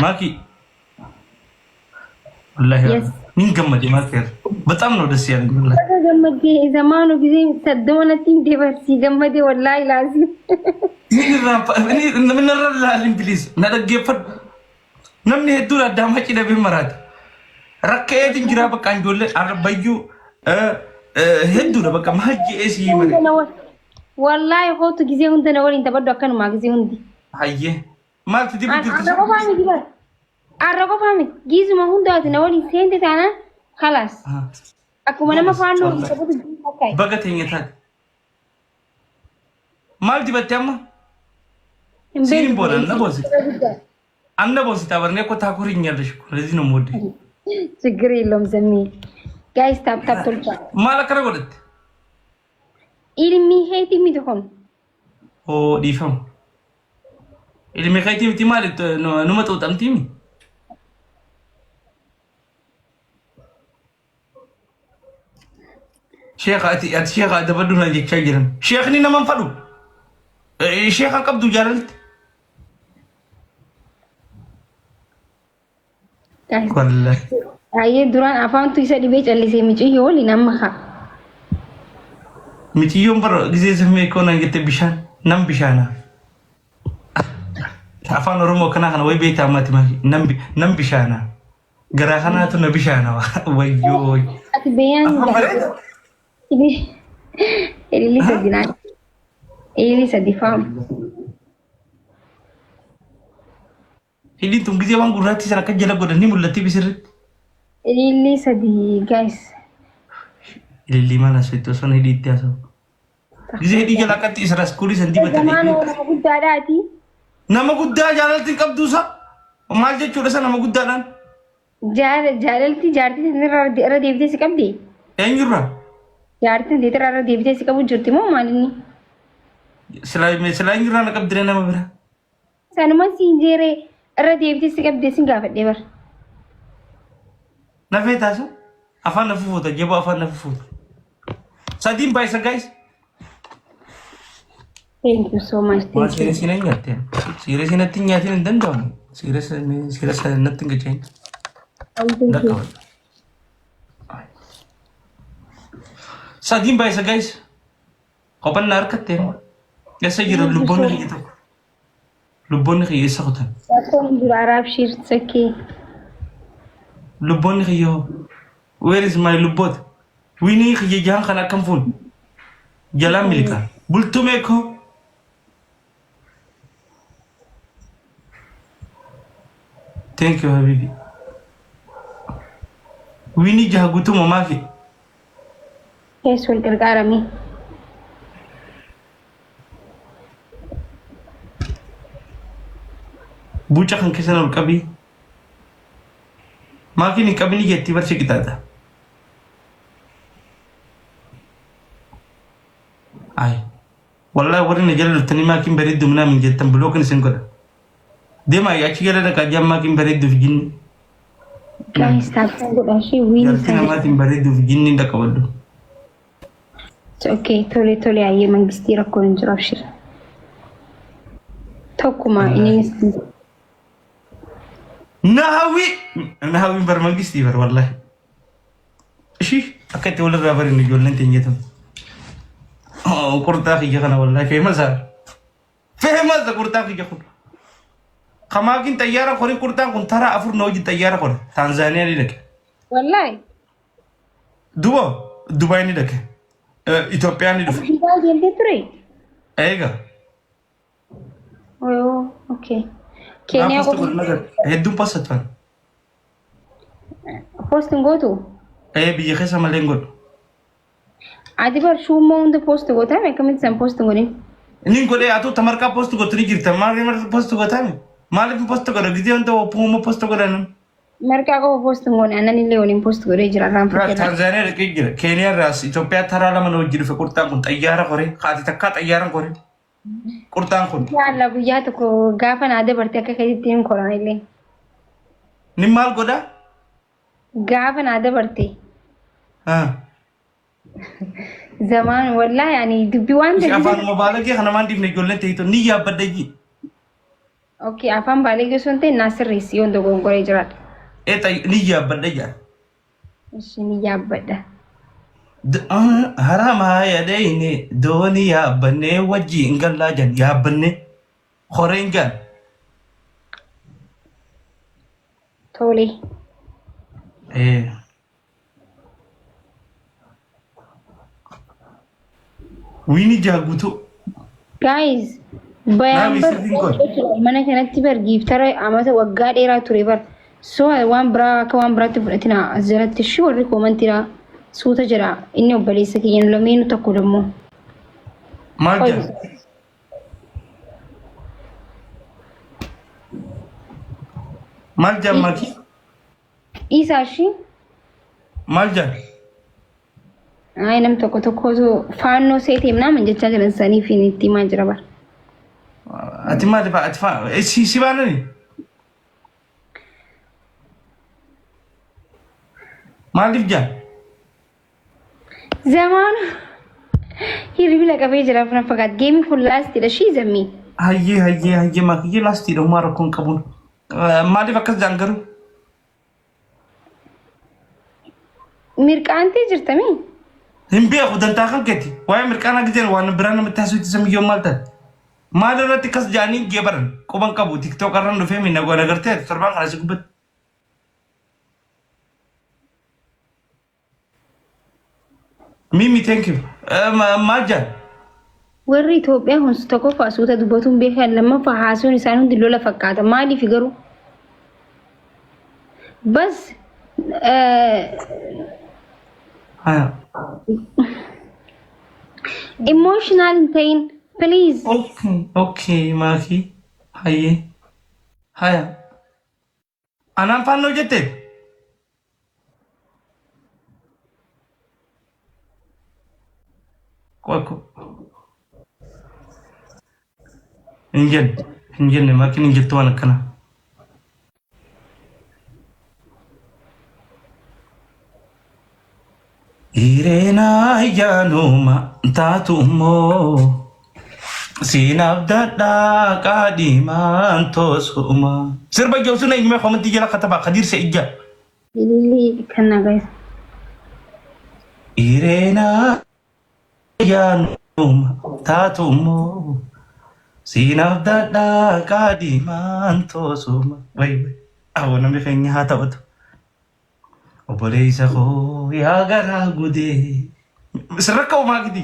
Maaki wallahi Yes. nin gammade maaki በጣም ነው ደስ ያለኝ wallahi. Baga gammaddee zamaanu gisee soddoma natti hin dabarsii gammadee wallaahi laazim. Min irraa min irra laalin please na dhaggeeffadhu. Namni hedduun addaamaa cidhabee maraate. Rakka'eetiin jira bakka ijoollee arbayyuu hedduudha bakka maal je'ee si himane. Wallaahi kootu gisee hunda na waliin taphadhu akkanumaa gisee hundi. Hayyee maaltu dibu jirti? Arra qofaa miti bara. Arra qofaa miti. Giizuma hundaati na waliin seente taanaan kalaas. Akkuma nama faannoo waliin taphatu jiru Baga teenya taate. Maal dibatte amma? Siin hin boonan na boonsite. Anna boonsite abarnee koo taakuriin-yaለሽ እኮ ለዚህ ነው የምወደው። ችግር የለውም ዘሚ guys tap tap tolcha. Maal akkana godhatte? Ilmi heeti miti kun. Oo dhiifama. Ilmi keetii miti maali numa xuuxamtii mi? Sheekha ati ati sheekha adabadhu naan jechaa jiran. Sheekni nama hin fadhu. Sheekha hin qabdu jaalalti. Wallahi. Ayyee duraan afaantu isa dhibee callisee miciyyoo waliin amma haa. Miciyyoon bara gisee sammee koo naan jette bishaan nan bishaana. Afaan Oromoo kanaa kana wayi beektaa ammaati maali nan bishaana. Garaa kanaatu na bishaana wayyoo. Ati beeyaan Afaan bareeda. Ililli sadi naan. Ililli sadi faama. Hidhiin tun gisee waan gurraattii sana akka jala godhan ni mul'atti bisirritti. Ililli sadi guys. Ilillii maal haasofti osoo hidhii itti haasa'u. Gisee hidhii jala akkatti isra iskuulii san dibatanii. Zamaanoo nama guddaadhaati. Nama guddaa jaalalti hin qabdu isa. Maal jechuudha isa nama guddaadhaan? Jaalalti jaartii irra irra deebitee si qabdi? Eenyurraa? Jaartiin teetirraa irra deebitee si qabu jirti moo maal inni? Silaa silaa eenyurraa na qabdire nama bira. Sanuma siin jeeree irra deebitee si qabdee sin gaafadhee bar. Nafee taasa? Afaan na fufuuta jaboo afaan na fufuuta. Sadiin baay'isa guys. Thank you so much. Waan Thank you. siiree siin nyaatte. Siiree siin natti hin nyaatiin hin danda'amu. Siiree siiree natti hin gachain. Thank you. Dhaqqaba. Sadiin baay'isa guys. Qophannaa harkatte. Eessa jira lubboonni kiyya tokko? Lubboonni kiyya eessa kutan? Rakkoon hin jiru araab shiir sakkee. Lubboonni kiyya hoo? Where is my lubboota? Winii kiyya jahan kan akkam fuun? Jalaan miliqaa. Bultumee koo. Thank you habibi. Winii jaha guutuu mamaa fi Keessa wal gargaaramee. Buuca kan keessan ol qabii. Maakiin hin qabini jettii barsi qixaaxa. Ay. Wallahi warri na jala dhuftanii maakiin bareedduu minaa min jettan bilookin isin godha. Deemaa achi jala dhaqaa jaan maakiin bareedduuf jinni. Guys, tap tap godhaa ishee wiini Jartii namaatiin bareedduuf jinni dhaqqabadhu. Okay, tole tole ayyee mangistii rakkoon hin jiru abshir. Tokkuma innis Nahawi Nahawiin bar mangistii bar wallahi. Ishii akka itti walirraa barinnu ijoolleen teenya tun. Qurxaa kiyya kana wallahi feemasaa. Feemasa qurxaa kiyya kun. Kamaakiin xayyaara korin qurxaan kun taraa afur na wajjin xayyaara kore. Taanzaaniyaa ni dhaqe. Wallahi. Duba Dubaay ni dhaqe. Itoophiyaa ni dhufe. Dubaay deemtee ture? Eega. Oh, okay. Keeniyaa Naa post qofa godhan agarre. Hedduun post turan. Post hin gootu? Ee biyya keessa malee hin godhu. Ati bar shuummoo hunda post gootaa akkamitti san post hin godhin? Inni godhee atu tamarqaa post gootu ni jirta. Maaliif post gootaame? Maaliif post godha? Gizee hunda opuuma post godhan. Marqaa qofa post hin goone aannan illee waliin post godhee jira irraan Irraa fakkeenya. Taanzaaniyaa dhaqee jira. Keeniyaa irraas Itoophiyaa taraa lama na wajji dhufe qurxaan kun xayyaara koree. Haati takkaa xayyaara koree. Qurxaan kun. Yaalla guyyaa tokko gaafa naa dabarte akka keetitti hin koran illee. Ni maal godhaa? Gaafa naa dabarte. Haa. Zamaan wallaahi ani dubbii waan Ishee ta'eef afaanuma baalagee kana maan dhiifne ijoolleen ta'e ni yaabbadda ji. Okay, afaan baalee osoo hin ta'in naa sirreessi yoon dogongoree jiraadha. Eexa ni yaabbadha jaa. Ishi ni yaabbadha. Haramaa yaadayne doonii yaabbannee wajjiin gallaa jan yaabbannee horeen jan. Tole. Wiini jaaguutu. Guys, bayaan Naawi bar sirriin kun. mana kanatti bar giiftara amata waggaa dheeraa ture bar. So waan biraa akka waan biraatti fudhatina as jalatti shi warri koomantiidha suuta jira inni obboleessa kiyya nu lameenu tokko dammoo. Maal jedha? Maal jedha Maki? Dhiisaa shi Maal jedha? Ay nam tokko tokkotu faannoo seetee ምናምን jechaa jiran saniif itti himaa jira bar. Ati maali fa'a? Ati fa'a? Si baanani? Maaliif jedha? Zamaanu hirribni qabee jira na fakkaata. Geemiin kun laastiidha shii zammii. Hayyee hayyee hayyee Makiyyee laastiidha homaa rakkoon qabuun. Maaliif akkas jedhan garuu? Mirqaantee jirtamii? Hin beeku dantaa kan keeti. Waa'ee mirqaanaa gizeen waan biraa namatti haasofti samiyyoo maal taate? Maal irratti akkas jedhanii geebaran quban qabu tiktook irraan dhufee miina goona gartee torbaan kana si gubbatti. Mimi thank you. Maal jedhan? Warri Itoophiyaa kun tokkoffaa suuta dubbatuun beekan lammaffaa haasuun isaan hundi lola fakkaata. Maaliif garuu? Bas Haya. emotional hin ta'in please. Okay, okay, Maki. Hayyee. Haya. Anaan faannoo jette? Qoqqo. Hin jenne, hin jenne, Makiin hin jettu waan akkanaa. Hireena ayyaanuma taatu immoo siin abdadhaa qaadhimaan toosuma. Sirba ijoosuun eenyummaa komantii jala katabaa Kadiir Se'ijja. Ililii kana guys. Hireena ayyaanuma taatu immoo siin abdadhaa qaadhimaan toosuma. Wayi wayi. Awwa namni keenya haa taphatu. Obboleessa koo yaa garaa gudee. Sirra rakkoo maakiti.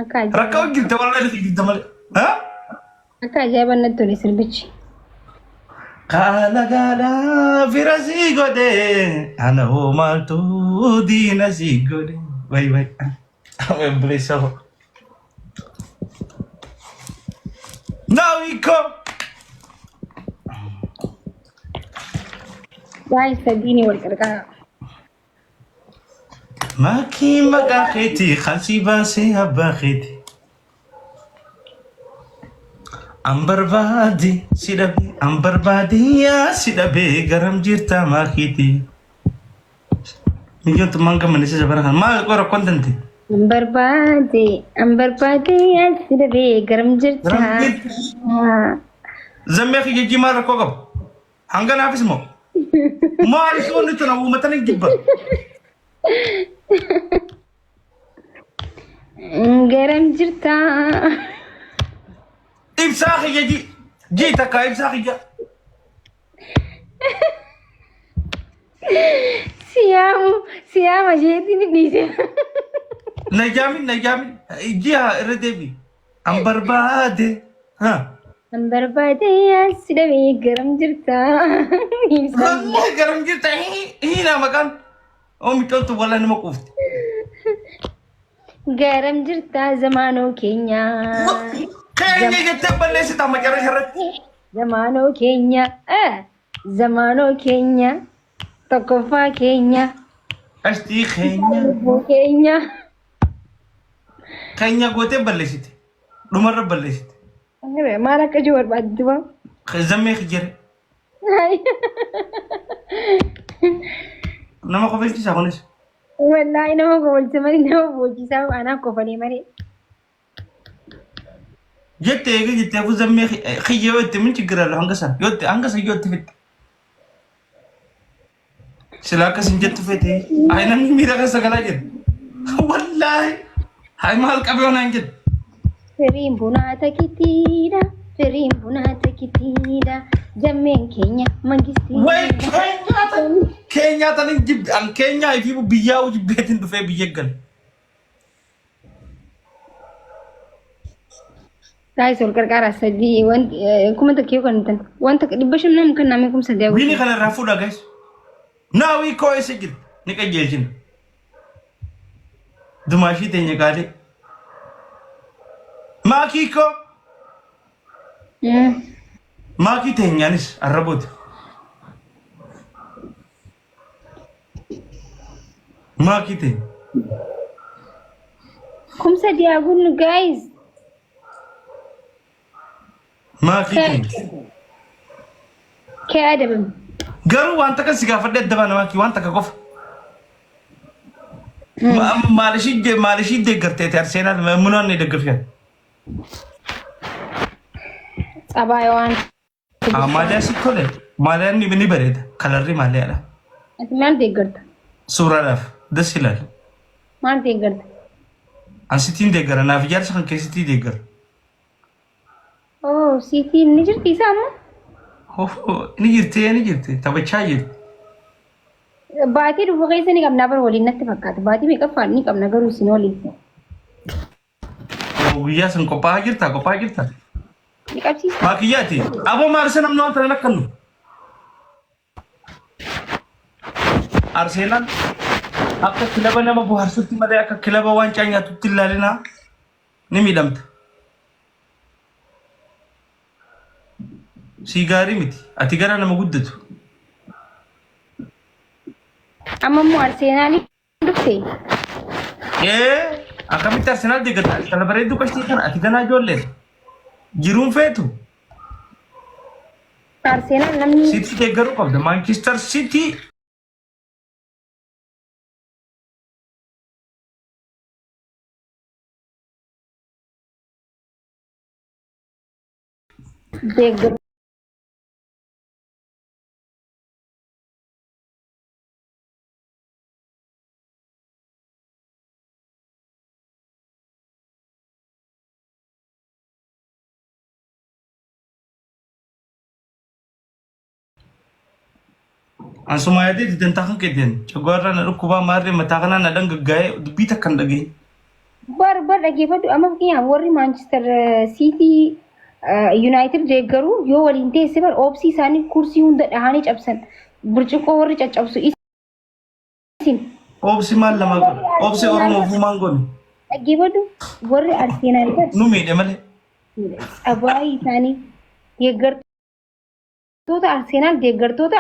Akka ajaa'iba. Rakkoo jirta walaa jirta malee. Haa? Akka ajaa'iba natti tole sirbichi. Kaala gaadhaa fira sii godhe ana hoo maaltu diina sii godhe. Wayi wayi. Obboleessa koo. Naawiko. Guys sadiini wal qarqara. Makii maqaa keetii kan si baasee abbaa keetii. An barbaade si dhabe an barbaade yaa si dhabe garam jirta maakiitii. Mijoon tun maan gammachiisa bara kana maal qora rakkoon tante. An barbaade an barbaade as dhabee garam jirta. Garam jirta. Zammee fi jejjii maal rakkoo qabu? Hanga naafis moo? Maal soonni tun uummatan hin jibba. Garam jirta. Ibsaa kiyya ji. Ji takka ibsaa kiyya. Siyaamu siyaama isheetiin dhiise. Najaamin najaamin ji haa irra deebi. An barbaade. Ha. An barbaade as dhabee garam jirta. Ibsaan Wallahi garam jirta hiina maqaan. Oomishtoon wallahi nama quufti. Garam jirta zamaanoo keenya. Keenya jettee balleessita macarra irratti. Zamaanoo keenya. Zamaanoo keenya. Tokkoffaa keenya. Ashtii keenya. Lubbuu keenya. Keenya gootee balleessite. Dhumarra balleessite. Maal akka jiru barbaaddu ba? Zammee kijjere. Nama kofalchiisa kunis. Wallaahi nama kofalchisa malee nama boojjisaa anaa kofalee malee. Jette eega jettee afuu zammee kiyya yoo itti min chiggirallu hanga san yoo itti hanga san yoo itti fixxe. Sila akkas hin jettu fete. Ay namni miira keessa galaa jira. Wallaahi. Hay maal qabee onaan jedhu. Firiin bunaa takitiidha. Firiin bunaa takitiidha. Jammeen keenya mangistii. Way keenyaa tan keenyaa tan hin jibbe an keenyaa ifii biyyaa jibbeetiin dhufee biyya gale. Guys, wal qarqaaraa sadii wanti 1000 yoo kennitan wanta 500 nama kenname 3000 Wiini kana irraa fuudha guys. Naawii koo eessa jirti? Ni qajeelchina. Dumaashii teenya qaalii. Maakii koo. Maakii teenyaanis arrabooti. Maakii teenya. 3000 haa gunnu guys. Maakii teenya. Kee adabame. Garuu waan takka si gaafadhe adda baana maakii waan takka qofa. Maal ishii deeggarteeti Arseenaal munaan ni deeggarfiyaan. Tsabaayoo waan. Maaliyaa si tole. Maaliyaan ni bareeda. Kalarri maaliyaadha. Ati maal deeggarta? Suuraadhaaf das ilaali. Maal deeggarta? An sitiin deeggara. Naaf ijaarsa kan keessatti deeggara. Oh, siitiin ni jirti isaa ammoo? Hoo ni jirti ni jirti taphachaa jirti. Baatii dhufu keessa ni qabna bara waliin natti fakkaata. Baatii meeqaffaa ni qabna garuu isin waliin. Guyyaa san qophaa'aa jirta qophaa'aa jirta. Ni qabsiisa. Maakiyyaati. Aboo maarsa namni waan tanan akkannu. Arsenaal akka kilaba nama bohaarsutti malee akka kilaba waancaa nyaatutti hin ilaalinaa ni miidhamta. Sii gaarii miti. Ati gara nama guddatu. Amma immoo Arseenaaliin dhufte. Ee akkamitti Arsenaal deeggarta? Intala bareedduu qashtii kana ati ganaa ijoolleen. Jiruun feetu. Arseenaal namni Sitii deeggaruu qabda. Manchester City deeggaru. Ansuma yaadee didantaa kan keeteen coggaarraa na dhukkubaa maarree mataa kanaa na dhangaggaa'ee dubbii takka hin dhagahin. Bar bar dhaggeeffadhu amma fakkeenyaaf warri Maanchister Siitii Yuunaayitid deeggaru yoo waliin teesse bar oobsii isaanii kursii hunda dhahanii cabsan burcuqqoo warri caccabsu isin. Obsi maal lamaa godha? Obsi Oromoo ofuu maal godhe? Dhaggeeffadhu warri Arsenaal bar Nu miidhe malee. tsabaayii isaanii deeggartoota Arsenaal deeggartoota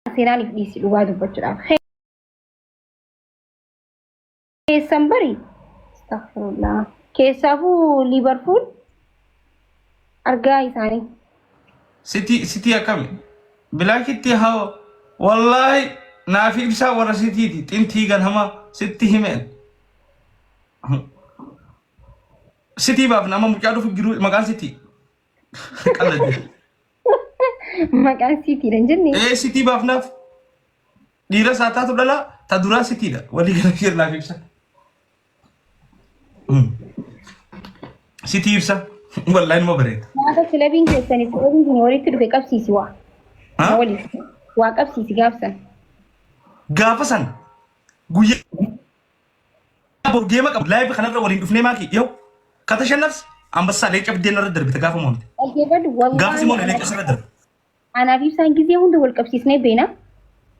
Arsenaaliif dhiisi dhugaa dubbachuudhaaf. Keessan bari astaghfirullah keessaafuu Liverpool argaa isaanii. Sitii sitii akkami? Bilaakitti haa wallaahi naafi ibsaa warra sitiiti xintii ganama sitti himeen. Sitii baafna amma mucaa dhufu jiru maqaan sitii. Qalladde. Maqaan siitiidha hin jenne. Ee sitii baafnaaf. Dhiira isaa taatu dhala ta duraa sitiidha. Walii gala naaf ibsa. Sitii ibsa. Wallaahi numa bareeda. Gaafa kilabiin keessanii kilabiin kun walitti dhufe qabsiisi waa. Ha? Waliif waa qabsiisi gaafsan. Gaafa san guyyaa bor geema qabu laayiv kanarra waliin dhufnee maakii yoo katashannafs ambassaa leenca biddeen irra darbite gaafa moomte. Dhaggeeffadhu Gaafa si moone wallaahi leenca sirra darbe. Anaaf ibsaan gizee hunda wal qabsiisnee beena.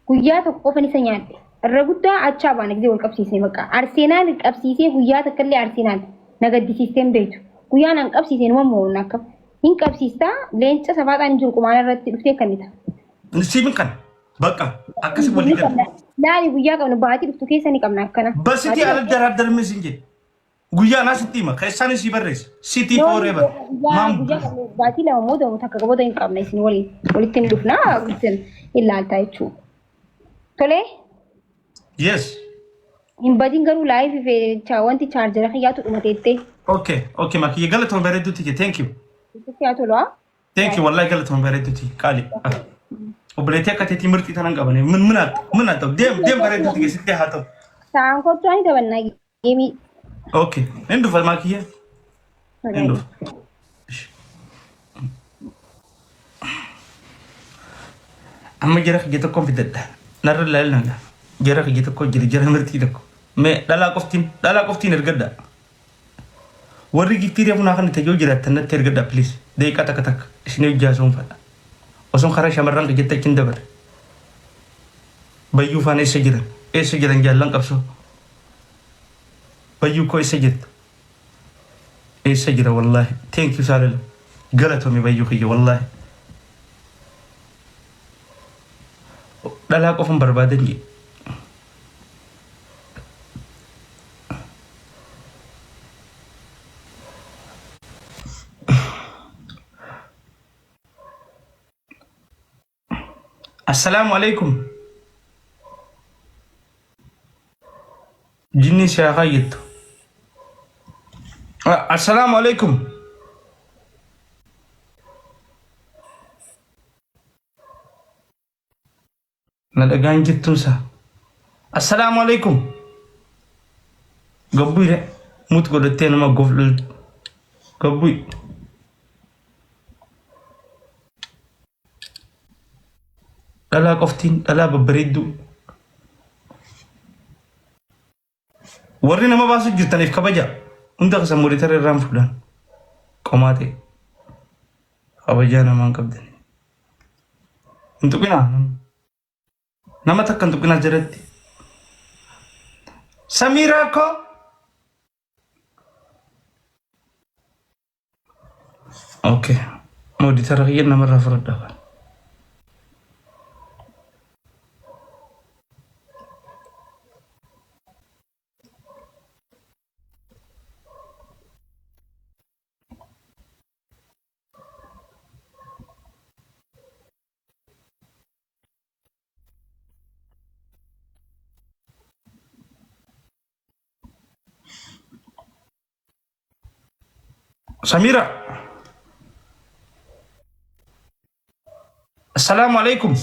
Guyyaa tokko qofan isa nyaadhe. Irra guddaa achaa baana gizee wal qabsiisnee bakka. Arseenaal qabsiisee guyyaa takka illee Arseenaal na gaddisiistee hin beektu. Guyyaan an qabsiise numa mo'onna akka. Hin qabsiistaa leenca safaaxaan hin jiru qumaana irratti dhuftee kannita. Siifin kan bakka akkasi walii gala. Laali guyyaa qabna baatii dhuftu keessa ni qabna akkana. Basitii ala daraaddarmis hin jedhe. Guyyaa naa sitti hima. Keessaan sii barreessa. City forever. Maam. Baatii lama moo ta'u takka booda hin qabna isin waliin walitti hin dhufna isin ilaaltaa jechuudha. Tolee. Yes. Hin badin garuu live fi wanti chaarjera kiyyaatu dhumateettee. Okay, okay, makiyya galatoon bareedduuti kee. Thank you. Sitti haa tolu haa? Thank you, wallahi galatoon bareedduuti. Qaali. Obboleettii akka teetii mirxii tanan qabane. Min min haa min haa ta'u. Deem deem bareedduuti kee sitti haa ta'u. Sa'aan kottu ani taphannaa geemii. Okay. Hin dhufa makiyya. Hin dhufa. Amma jara kiyya tokkoon fidadha. Narra ilaalina. Jara kiyya tokko jira jara mirxii tokko. Mee dhalaa qoftiin ergadha. Warri giftii reefu naa kan tajoo jiraattan natti ergadha, please. Daqiiqaa takka takka isin hojjaasuun fadha. Osoon karaa shamarran kiyyatti achiin dabarre. Bayyuu faana eessa jiran? Eessa jiran jaallan qabsoo? Bayyuu koo eessa jirta? Eessa jira wallaahi? Thank you saalala. Galatoomi bayyuu kiyya wallaahi. Dhalaa qofan barbaadan jee. Assalaamu alaikum. Jinni si haa jettu. Assalaamu alaikum. Na dhagaan jettuunsa. Assalaamu alaikum. Gabbuire mut godhattee nama goflul. Gabbui. Dhalaa qoftiin dhalaa babbareedduu. Warri nama baasu jirtaniif kabaja. Hunda keessa monitor irraan fuudhan. Qomaa ta'e. Kabajaa namaan qabdani. Hin tuqinaa. Nama takka hin tuqinaa jalatti. Samiiraa koo. Okay. Monitor kiyya namarraa fudhadha. Samira. Assalaamu alaikum.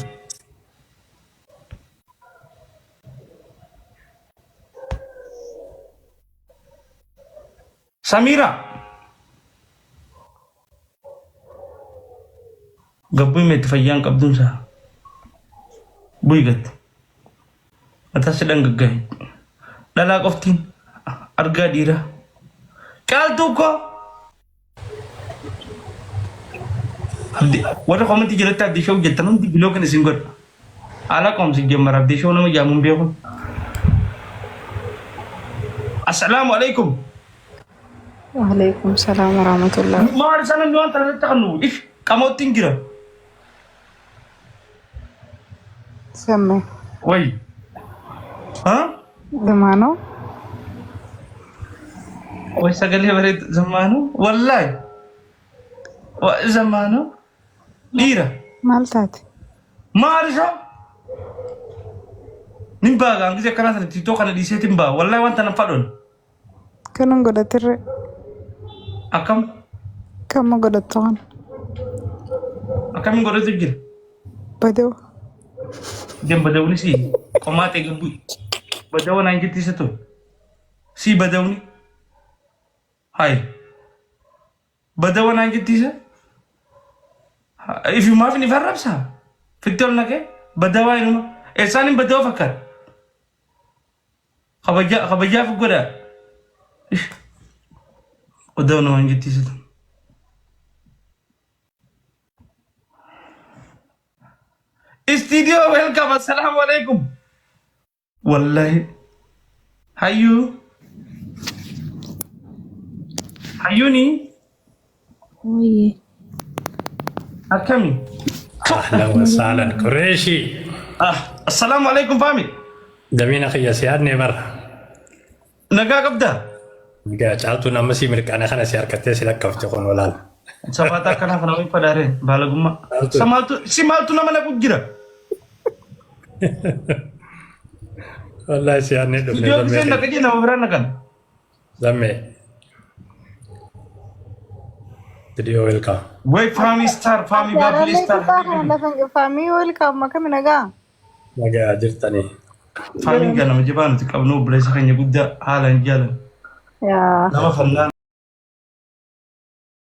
Samira. Gabbuu himeetti fayyaan qabduunsa. Bu'i gatte. Mataa si dhangaggaa'e. Dhalaa qoftiin argaa dhiiraa. Caaltuu koo. Abdi warra komentii jalatti Abdii Show jettan hundi blockin isin godha. Haala qoomsi jammar Abdii Show nama jaamuun beeku. Assalaamu alaikum. Waalaikum salaam warahmatullah. Maal isaan namni waan kana irratti kan nu if qamoottiin jira. Samme. Wayi. Ha? Zamaanoo. Way sagalee bareedu zamaanuu. Wallaahi. Zamaanuu. Dhiira. Maal taate? Maal isaa? Nin baaga hangise akkanaa sana tiktoo kana dhiiseetiin baa. Wallaahi wanta nan fadhoon. Kanan godhatirre. Akkam? Kamma godhattu kana. Akkamiin godhatu jira? Badoo. Dem badawni si qomaa ta'e gabbu. Badawa naan jetti isa tun. Si badawni. Hayi. Badawa naan jetti isa. Ifumaaf ni farrabsa. Fitti ol naqee badawaa inuma. Eessaan hin badawa fakkaata. Kabajaa kabajaaf godha. Badawa namaan jetti isa tun. Studio welcome. Assalamu alaikum. Wallahi. Hayyuu. Hayyuuni. Oye. Akkami? أهلا وسهلا قريشي. Ah, assalaamu alaikum faami. Damiina kiyya si yaadne bara. Nagaa qabdaa? Egaa caaltuun amma si mirqaana kana si harkattee si lakkaafte kun olaal. Safaata akkanaa kana wayii fadaaree baalagummaa. Caaltuu. Sa maaltu si maaltu nama naqu jira? Wallaahi si yaadnee dhufne Istuudiyoo zammee giseen keenya. naqa jee nama biraa naqan. Zammee. Video welcome. Way faamii star faamii baablee Jaalallee star kutaa kana lafa faamii welcome makami nagaa. Nagaa jirtanii. Faamiin gaa nama jabaa nuti qabnu obboleessa keenya guddaa haalaan jaalan. Yaa. Nama fannaan.